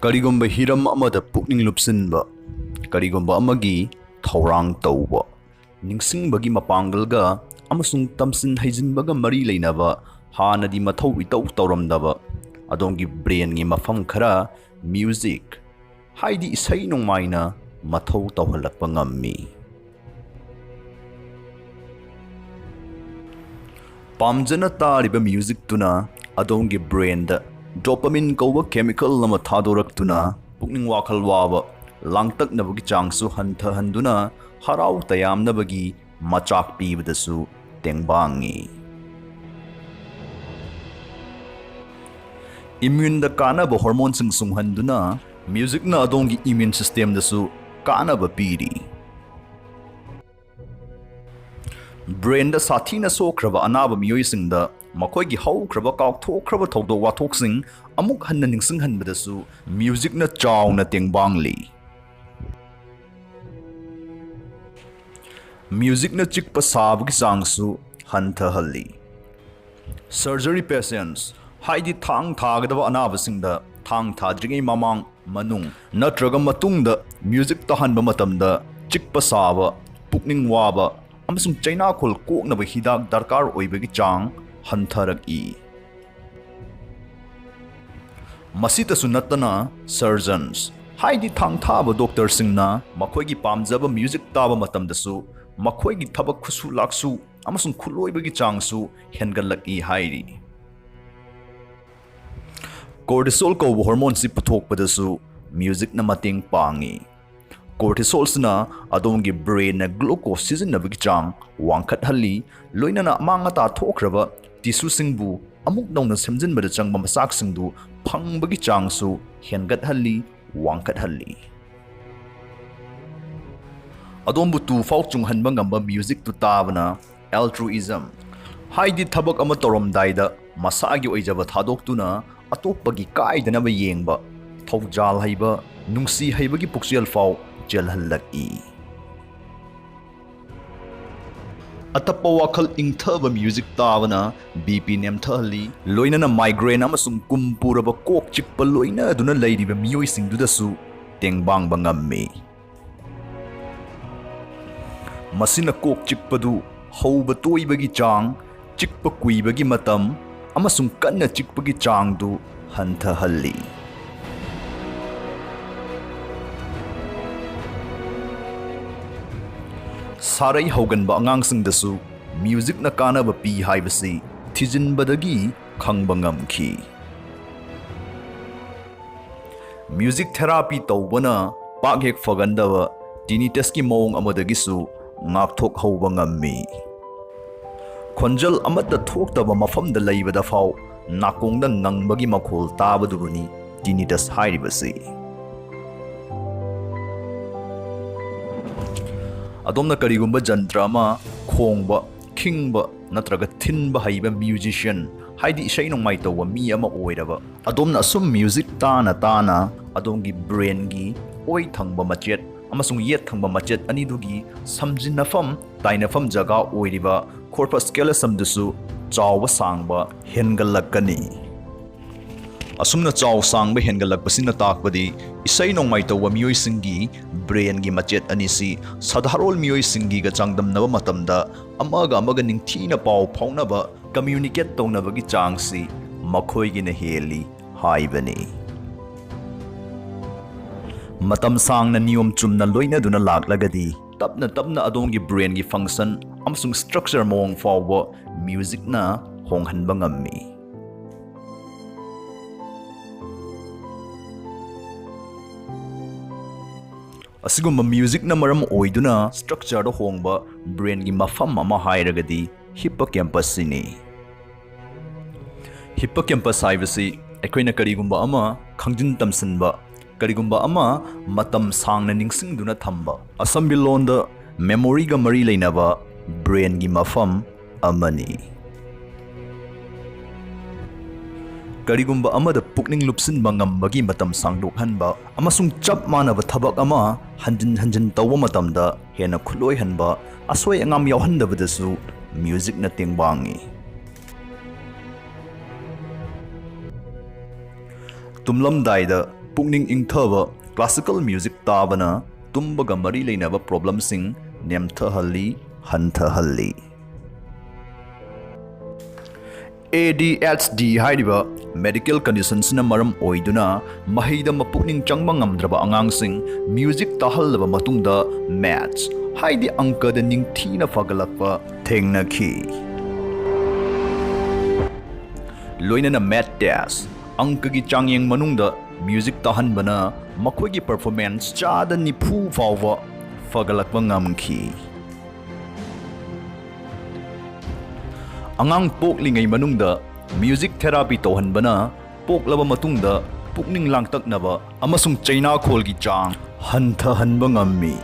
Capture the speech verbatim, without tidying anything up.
ꯀꯔꯤꯒꯨꯝꯕ ꯍꯤꯔꯝ ꯑꯃꯗ ꯄꯨꯛꯅꯤꯡ ꯂꯨꯞꯁꯤꯟꯕ, ꯀꯔꯤꯒꯨꯝꯕ ꯑꯃꯒꯤ ꯊꯧꯔꯥꯡ ꯇꯧꯕ, ꯅꯤꯡꯁꯤꯡꯕꯒꯤ ꯃꯄꯥꯡꯒꯜꯒ ꯑꯃꯁꯨꯡ ꯇꯝꯁꯤꯟ ꯍꯩꯖꯤꯟꯕꯒ ꯃꯔꯤ ꯂꯩꯅꯕ, ꯍꯥꯟꯅꯗꯤ ꯃꯊꯧ ꯏꯇꯧ ꯇꯧꯔꯝꯗꯕ ꯑꯗꯣꯝꯒꯤ ꯕ꯭ꯔꯦꯟꯒꯤ ꯃꯐꯝ ꯈꯔ ꯃ꯭ꯌꯨꯖꯤꯛ, ꯍꯥꯏꯗꯤ ꯏꯁꯩ ꯅꯣꯡꯃꯥꯏꯅ ꯃꯊꯧ ꯇꯧꯍꯜꯂꯛꯄ ꯉꯝꯃꯤ꯫ ꯄꯥꯝꯖꯅ ꯇꯥꯔꯤꯕ ꯃ꯭ꯌꯨꯖꯤꯛꯇꯨꯅ ꯑꯗꯣꯝꯒꯤ ꯕ꯭ꯔꯦꯟꯗ ꯗꯣꯄꯥꯃꯤꯟ ꯀꯧꯕ ꯀꯦꯃꯤꯀꯦꯜ ꯑꯃ ꯊꯥꯗꯣꯔꯛꯇꯨꯅ ꯄꯨꯛꯅꯤꯡ ꯋꯥꯈꯜ ꯋꯥꯕ, ꯂꯥꯡꯇꯛꯅꯕꯒꯤ ꯆꯥꯡꯁꯨ ꯍꯟꯊꯍꯟꯗꯨꯅ ꯍꯔꯥꯎ ꯇꯌꯥꯝꯅꯕꯒꯤ ꯃꯆꯥꯛ ꯄꯤꯕꯗꯁꯨ ꯇꯦꯡꯕꯥꯡꯉꯤ꯫ ꯏꯝꯃ꯭ꯌꯨꯟꯗ ꯀꯥꯟꯅꯕ ꯍꯣꯔꯃꯣꯟꯁꯤꯡ ꯁꯨꯡꯍꯟꯗꯨꯅ ꯃ꯭ꯌꯨꯖꯤꯛꯅ ꯑꯗꯣꯝꯒꯤ ꯏꯝꯃ꯭ꯌꯨꯟ ꯁꯤꯁꯇꯦꯝꯗꯁꯨ ꯀꯥꯟꯅꯕ ꯄꯤꯔꯤ꯫ ꯕ꯭ꯔꯦꯟꯗ ꯁꯥꯊꯤꯅ ꯁꯣꯛꯈ꯭ꯔꯕ ꯑꯅꯥꯕ ꯃꯤꯑꯣꯏꯁꯤꯡꯗ ꯃꯈꯣꯏꯒꯤ ꯍꯧꯈ꯭ꯔꯕ ꯀꯥꯎꯊꯣꯛꯈ꯭ꯔꯕ ꯊꯧꯗꯣꯛ ꯋꯥꯊꯣꯛꯁꯤꯡ ꯑꯃꯨꯛ ꯍꯟꯅ ꯅꯤꯡꯁꯤꯡꯍꯟꯕꯗꯁꯨ ꯃ꯭ꯌꯨꯖꯤꯛꯅ ꯆꯥꯎꯅ ꯇꯦꯡꯕꯥꯡꯂꯤ꯫ ꯃ꯭ꯌꯨꯖꯤꯛꯅ ꯆꯤꯛꯄ ꯁꯥꯕꯒꯤ ꯆꯥꯡꯁꯨ ꯍꯟꯊꯍꯜꯂꯤ꯫ ꯁꯔꯖꯔꯤ ꯄꯦꯁꯦꯟꯁ, ꯍꯥꯏꯗꯤ ꯊꯥꯡ ꯊꯥꯒꯗꯕ ꯑꯅꯥꯕꯁꯤꯡꯗ ꯊꯥꯡ ꯊꯥꯗ꯭ꯔꯤꯉꯩ ꯃꯃꯥꯡ, ꯃꯅꯨꯡ ꯅꯠꯇ꯭ꯔꯒ ꯃꯇꯨꯡꯗ ꯃ꯭ꯌꯨꯖꯤꯛ ꯇꯥꯍꯟꯕ ꯃꯇꯝꯗ ꯆꯤꯛꯄ ꯁꯥꯕ, ꯄꯨꯛꯅꯤꯡ ꯋꯥꯕ ꯑꯃꯁꯨꯡ ꯆꯩꯅꯥꯈꯣꯜ ꯀꯣꯛꯅꯕ ꯍꯤꯗꯥꯛ ꯗꯔꯀꯥꯔ ꯑꯣꯏꯕꯒꯤ ꯆꯥꯡ ꯍꯟꯊꯔꯛꯏ꯫ ꯃꯁꯤꯇꯁꯨ ꯅꯠꯇꯅ, ꯁꯔꯖꯟꯁ, ꯍꯥꯏꯗꯤ ꯊꯥꯡ ꯊꯥꯕ ꯗꯣꯛꯇꯔꯁꯤꯡꯅ ꯃꯈꯣꯏꯒꯤ ꯄꯥꯝꯖꯕ ꯃ꯭ꯌꯨꯖꯤꯛ ꯇꯥꯕ ꯃꯇꯝꯗꯁꯨ ꯃꯈꯣꯏꯒꯤ ꯊꯕꯛ ꯈꯨꯠꯁꯨ ꯂꯥꯛꯁꯨ ꯑꯃꯁꯨꯡ ꯈꯨꯠꯂꯣꯏꯕꯒꯤ ꯆꯥꯡꯁꯨ ꯍꯦꯟꯒꯠꯂꯛꯏ ꯍꯥꯏꯔꯤ꯫ ꯀꯣꯔꯇꯤꯁꯣꯜ ꯀꯧꯕ ꯍꯣꯔꯃꯣꯟꯁꯤ ꯄꯨꯊꯣꯛꯄꯗꯁꯨ ꯃ꯭ꯌꯨꯖꯤꯛꯅ ꯃꯇꯦꯡ ꯄꯥꯡꯏ꯫ ꯀꯣꯔꯇꯤꯁꯣꯜꯁꯤꯅ ꯑꯗꯣꯝꯒꯤ ꯕ꯭ꯔꯦꯟꯅ ꯒ꯭ꯂꯨꯀꯣꯁ ꯁꯤꯖꯤꯟꯅꯕꯒꯤ ꯆꯥꯡ ꯋꯥꯡꯈꯠꯍꯜꯂꯤ, ꯂꯣꯏꯅꯅ ꯑꯃꯥꯡ ꯑꯇꯥ ꯊꯣꯛꯈ꯭ꯔꯕ ꯇꯤꯁꯨꯁꯤꯡꯕꯨ ꯑꯃꯨꯛ ꯅꯧꯅ ꯁꯦꯝꯖꯤꯟꯕꯗ ꯆꯪꯕ ꯃꯆꯥꯛꯁꯤꯡꯗꯨ ꯐꯪꯕꯒꯤ ꯆꯥꯡꯁꯨ ꯍꯦꯟꯒꯠꯍꯜꯂꯤ, ꯋꯥꯡꯈꯠꯍꯜꯂꯤ꯫ ꯑꯗꯣꯝꯕꯨ ꯇꯨ ꯐꯥꯎ ꯆꯨꯡꯍꯟꯕ ꯉꯝꯕ ꯃ꯭ꯌꯨꯖꯤꯛꯇꯨ ꯇꯥꯕꯅ ꯑꯦꯜꯇ꯭ꯔꯨꯏꯖꯝ, ꯍꯥꯏꯗꯤ ꯊꯕꯛ ꯑꯃ ꯇꯧꯔꯝꯗꯥꯏꯗ ꯃꯁꯥꯒꯤ ꯑꯣꯏꯖꯕ ꯊꯥꯗꯣꯛꯇꯨꯅ ꯑꯇꯣꯞꯄꯒꯤ ꯀꯥꯏꯗꯅꯕ ꯌꯦꯡꯕ, ꯊꯧꯖꯥꯜ ꯍꯩꯕ, ꯅꯨꯡꯁꯤ ꯍꯩꯕꯒꯤ ꯄꯨꯛꯆꯦꯜ ꯐꯥꯎ ꯆꯦꯜꯍꯜꯂꯛꯏ꯫ ꯑꯇꯞꯄ ꯋꯥꯈꯜ ꯏꯪꯊꯕ ꯃ꯭ꯌꯨꯖꯤꯛ ꯇꯥꯕꯅ ꯕꯤ ꯄꯤ ꯅꯦꯝꯊꯍꯜꯂꯤ, ꯂꯣꯏꯅꯅ ꯃꯥꯏꯒ꯭ꯔꯦꯟ ꯑꯃꯁꯨꯡ ꯀꯨꯝ ꯄꯨꯔꯕ ꯀꯣꯛ ꯆꯤꯛꯄ ꯂꯣꯏꯅꯗꯨꯅ ꯂꯩꯔꯤꯕ ꯃꯤꯑꯣꯏꯁꯤꯡꯗꯨꯗꯁꯨ ꯇꯦꯡꯕꯥꯡꯕ ꯉꯝꯃꯤ꯫ ꯃꯁꯤꯅ ꯀꯣꯛ ꯆꯤꯛꯄꯗꯨ ꯍꯧꯕ ꯇꯣꯏꯕꯒꯤ ꯆꯥꯡ, ꯆꯤꯛꯄ ꯀꯨꯏꯕꯒꯤ ꯃꯇꯝ ꯑꯃꯁꯨꯡ ꯀꯟꯅ ꯆꯤꯛꯄꯒꯤ ꯆꯥꯡꯗꯨ ꯍꯟꯊꯍꯜꯂꯤ꯫ ꯁꯥꯔꯩ ꯍꯧꯒꯟꯕ ꯑꯉꯥꯡꯁꯤꯡꯗꯁꯨ ꯃ꯭ꯌꯨꯖꯤꯛꯅ ꯀꯥꯟꯅꯕ ꯄꯤ ꯍꯥꯏꯕꯁꯤ ꯊꯤꯖꯤꯟꯕꯗꯒꯤ ꯈꯪꯕ ꯉꯝꯈꯤ꯫ ꯃ꯭ꯌꯨꯖꯤꯛ ꯊꯦꯔꯥꯄꯤ ꯇꯧꯕꯅ ꯄꯥꯛ ꯍꯦꯛ ꯐꯒꯟꯗꯕ ꯇꯤꯅꯤꯇꯁꯀꯤ ꯃꯑꯣꯡ ꯑꯃꯗꯒꯤꯁꯨ ꯉꯥꯛꯊꯣꯛꯍꯧꯕ ꯉꯝꯃꯤ꯫ ꯈꯣꯟꯖꯦꯜ ꯑꯃꯠꯇ ꯊꯣꯛꯇꯕ ꯃꯐꯝꯗ ꯂꯩꯕꯗ ꯐꯥꯎ ꯅꯥꯀꯣꯡꯗ ꯉꯪꯕꯒꯤ ꯃꯈꯣꯜ ꯇꯥꯕꯗꯨꯕꯨꯅꯤ ꯇꯤꯅꯤꯇꯁ ꯍꯥꯏꯔꯤꯕꯁꯤ꯫ ꯑꯗꯣꯝꯅ ꯀꯔꯤꯒꯨꯝꯕ ꯖꯟꯇ꯭ꯔ ꯑꯃ ꯈꯣꯡꯕ, ꯈꯤꯡꯕ ꯅꯠꯇ꯭ꯔꯒ ꯊꯤꯟꯕ ꯍꯩꯕ ꯃ꯭ꯌꯨꯖꯤꯁꯤꯌꯟ, ꯍꯥꯏꯗꯤ ꯏꯁꯩ ꯅꯣꯡꯃꯥꯏ ꯇꯧꯕ ꯃꯤ ꯑꯃ ꯑꯣꯏꯔꯕ ꯑꯗꯣꯝꯅ ꯑꯁꯨꯝ ꯃ꯭ꯌꯨꯖꯤꯛ ꯇꯥꯅ ꯇꯥꯅ ꯑꯗꯣꯝꯒꯤ ꯕ꯭ꯔꯦꯟꯒꯤ ꯑꯣꯏ ꯊꯪꯕ ꯃꯆꯦꯠ ꯑꯃꯁꯨꯡ ꯌꯦꯠ ꯊꯪꯕ ꯃꯆꯦꯠ ꯑꯅꯤꯗꯨꯒꯤ ꯁꯝꯖꯤꯟꯅꯐꯝ, ꯇꯥꯏꯅꯐꯝ ꯖꯒꯥ ꯑꯣꯏꯔꯤꯕ corpus callosum ꯗꯨꯁꯨ ꯆꯥꯎꯕ ꯁꯥꯡꯕ ꯍꯦꯟꯒꯠꯂꯛꯀꯅꯤ꯫ ꯑꯁꯨꯝꯅ ꯆꯥꯎ ꯁꯥꯡꯕ ꯍꯦꯟꯒꯠꯂꯛꯄꯁꯤꯅ ꯇꯥꯛꯄꯗꯤ ꯏꯁꯩ ꯅꯣꯡꯃꯥꯏ ꯇꯧꯕ ꯃꯤꯑꯣꯏꯁꯤꯡꯒꯤ ꯕ꯭ꯔꯦꯟꯒꯤ ꯃꯆꯦꯠ ꯑꯅꯤꯁꯤ ꯁꯗꯥꯔꯣꯜ ꯃꯤꯑꯣꯏꯁꯤꯡꯒꯤꯒ ꯆꯥꯡꯗꯝꯅꯕ ꯃꯇꯝꯗ ꯑꯃꯒ ꯑꯃꯒ ꯅꯤꯡꯊꯤꯅ ꯄꯥꯎ ꯐꯥꯎꯅꯕ, ꯀꯝꯃ꯭ꯌꯨꯅꯤꯀꯦꯠ ꯇꯧꯅꯕꯒꯤ ꯆꯥꯡꯁꯤ ꯃꯈꯣꯏꯒꯤꯅ ꯍꯦꯜꯂꯤ ꯍꯥꯏꯕꯅꯤ꯫ ꯃꯇꯝ ꯁꯥꯡꯅ ꯅꯤꯌꯣꯝ ꯆꯨꯝꯅ ꯂꯣꯏꯅꯗꯨꯅ ꯂꯥꯛꯂꯒꯗꯤ ꯇꯞꯅ ꯇꯞꯅ ꯑꯗꯣꯝꯒꯤ ꯕ꯭ꯔꯦꯟꯒꯤ ꯐꯪꯁꯟ ꯑꯃꯁꯨꯡ ꯁ꯭ꯇ꯭ꯔꯛꯆꯔ ꯃꯑꯣꯡ ꯐꯥꯎꯕ ꯃ꯭ꯌꯨꯖꯤꯛꯅ ꯍꯣꯡꯍꯟꯕ ꯉꯝꯃꯤ꯫ ꯑꯁꯤꯒꯨꯝꯕ ꯃ꯭ꯌꯨꯖꯤꯛꯅ ꯃꯔꯝ ꯑꯣꯏꯗꯨꯅ ꯁ꯭ꯇ꯭ꯔꯛꯆꯔꯗ ꯍꯣꯡꯕ ꯕ꯭ꯔꯦꯟꯒꯤ ꯃꯐꯝ ꯑꯃ ꯍꯥꯏꯔꯒꯗꯤ ꯍꯤꯞꯄꯣꯀꯦꯝꯄꯁꯁꯤꯅꯤ꯫ ꯍꯤꯞꯄꯣꯀꯦꯝꯄꯁ ꯍꯥꯏꯕꯁꯤ ꯑꯩꯈꯣꯏꯅ ꯀꯔꯤꯒꯨꯝꯕ ꯑꯃ ꯈꯪꯖꯤꯟ ꯇꯝꯁꯤꯟꯕ, ꯀꯔꯤꯒꯨꯝꯕ ꯑꯃ ꯃꯇꯝ ꯁꯥꯡꯅ ꯅꯤꯡꯁꯤꯡꯗꯨꯅ ꯊꯝꯕ, ꯑꯁꯝꯕꯤ ꯂꯣꯟꯗ ꯃꯦꯃꯣꯔꯤꯒ ꯃꯔꯤ ꯂꯩꯅꯕ ꯕ꯭ꯔꯦꯟꯒꯤ ꯃꯐꯝ ꯑꯃꯅꯤ꯫ ꯀꯔꯤꯒꯨꯝꯕ ꯑꯃꯗ ꯄꯨꯛꯅꯤꯡ ꯂꯨꯞꯁꯤꯟꯕ ꯉꯝꯕꯒꯤ ꯃꯇꯝ ꯁꯥꯡꯗꯣꯛꯍꯟꯕ ꯑꯃꯁꯨꯡ ꯆꯞ ꯃꯥꯟꯅꯕ ꯊꯕꯛ ꯑꯃ ꯍꯟꯖꯤꯟ ꯍꯟꯖꯤꯟ ꯇꯧꯕ ꯃꯇꯝꯗ ꯍꯦꯟꯅ ꯈꯨꯠꯂꯣꯏꯍꯟꯕ, ꯑꯁꯣꯏ ꯑꯉꯥꯝ ꯌꯥꯎꯍꯟꯗꯕꯗꯁꯨ ꯃ꯭ꯌꯨꯖꯤꯛꯅ ꯇꯦꯡꯕꯥꯡꯉꯤ꯫ ꯇꯨꯝꯂꯝꯗꯥꯏꯗ ꯄꯨꯛꯅꯤꯡ ꯏꯪꯊꯕ ꯀ꯭ꯂꯥꯁꯤꯀꯦꯜ ꯃ꯭ꯌꯨꯖꯤꯛ ꯇꯥꯕꯅ ꯇꯨꯝꯕꯒ ꯃꯔꯤ ꯂꯩꯅꯕ ꯄ꯭ꯔꯣꯕ꯭ꯂꯦꯝꯁꯤꯡ ꯅꯦꯝꯊꯍꯜꯂꯤ, ꯍꯟꯊꯍꯜꯂꯤ꯫ ꯑꯦ ꯗꯤ ꯑꯦꯆ ꯗꯤ ꯍꯥꯏꯔꯤꯕ ꯃꯦꯗꯤꯀꯦꯜ ꯀꯟꯗꯤꯁꯟꯁꯤꯅ ꯃꯔꯝ ꯑꯣꯏꯗꯨꯅ ꯃꯍꯩꯗ ꯃꯄꯨꯛꯅꯤꯡ ꯆꯪꯕ ꯉꯝꯗ꯭ꯔꯕ ꯑꯉꯥꯡꯁꯤꯡ ꯃ꯭ꯌꯨꯖꯤꯛ ꯇꯥꯍꯜꯂꯕ ꯃꯇꯨꯡꯗ ꯃꯦꯊꯁ ꯍꯥꯏꯗꯤ ꯑꯪꯀꯗ ꯅꯤꯡꯊꯤꯅ ꯐꯒꯠꯂꯛꯄ ꯊꯦꯡꯅꯈꯤ꯫ ꯂꯣꯏꯅꯅ ꯃꯦꯊ ꯇꯦꯁ, ꯑꯪꯀꯒꯤ ꯆꯥꯡꯌꯦꯡ ꯃꯅꯨꯡꯗ ꯃ꯭ꯌꯨꯖꯤꯛ ꯇꯥꯍꯟꯕꯅ ꯃꯈꯣꯏꯒꯤ ꯄꯔꯐꯣꯔꯃꯦꯟꯁ ꯆꯥꯗ ꯅꯤꯐꯨ ꯐꯥꯎꯕ ꯐꯒꯠꯂꯛꯄ ꯉꯝꯈꯤ꯫ ꯑꯉꯥꯡ ꯄꯣꯛꯂꯤꯉꯩ ꯃꯅꯨꯡꯗ ꯃ꯭ꯌꯨꯖꯤꯛ ꯊꯦꯔꯥꯄꯤ ꯇꯧꯍꯟꯕꯅ ꯄꯣꯛꯂꯕ ꯃꯇꯨꯡꯗ ꯄꯨꯛꯅꯤꯡ ꯂꯥꯡꯇꯛꯅꯕ ꯑꯃꯁꯨꯡ ꯆꯩꯅꯥꯈꯣꯜꯒꯤ ꯆꯥꯡ ꯍꯟꯊꯍꯟꯕ ꯉꯝꯃꯤ꯫